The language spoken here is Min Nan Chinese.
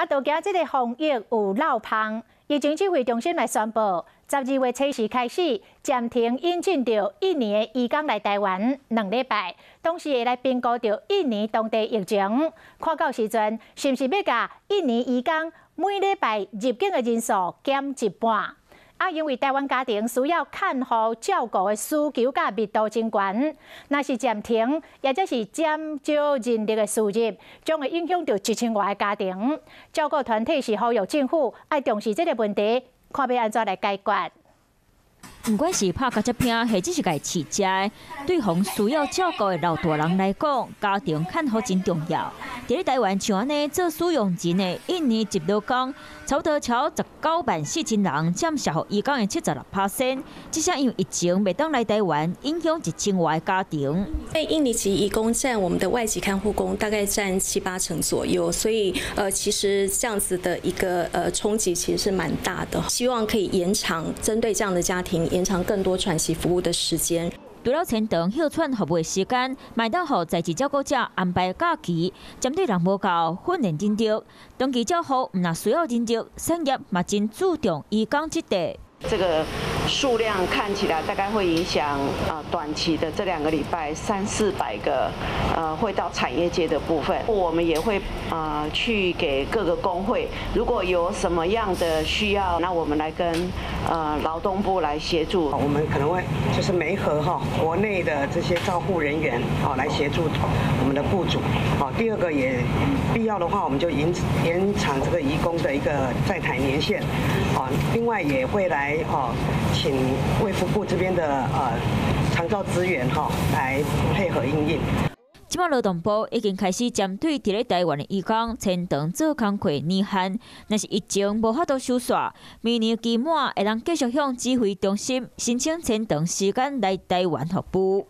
啊，都驚這个防疫有漏蜂，疫情指揮中心來宣布，12月初四開始暫停引進著印尼的移工來台灣2禮拜，同時會來評估著印尼當地疫情，看到時陣是毋是欲共印尼移工每禮拜入境的人數減一半。啊，因為台灣家庭需要看護照顧的需求佮密度真懸，若是暫停，抑者是減少人力的輸入，將會影響著1000外个家庭。照顧團體是呼籲政府愛重視這个問題，看欲按怎來解決。毋管是拍共遮拼，或者是共飼食的，對予需要照顧的老大人來講，家庭看護真重要。佇咧台灣像按呢做使用人的印尼籍勞工，差不多超194,000人，佔社福移工的76%。這下因為疫情袂當來台灣，影響1000外个家庭。在印尼籍移工佔我們的外籍看護工大概佔七八成左右，所以其實這樣子的一個衝擊其實是蠻大的。希望可以延長針對這樣的家庭，延長更多喘息服務的時間。除了延長歇喘服務的時間，嘛會當予在職照顧者安排假期，針對人無夠訓練人力，長期照護毋但需要人力，產業嘛真注重移工這塊。這個數量看起來大概會影響啊短期的這2個禮拜三四百個，會到產業界的部分，我們也會啊去給各個工會，如果有什麼樣的需要，那我們來跟勞動部來協助。我們可能會就是媒合哈國內的這些照護人員，好來協助我們的雇主。好，第二個也必要的話，我們就延長這個移工的一個在台年限。好，另外也會來哦，請衛福部這邊的長照資源哈來配合因應。這擺勞動部已經開始針對佇咧台灣的移工延長做工課年限，若是疫情無法度收煞，明年期滿會當繼續向指揮中心申請延長時間來台灣服務。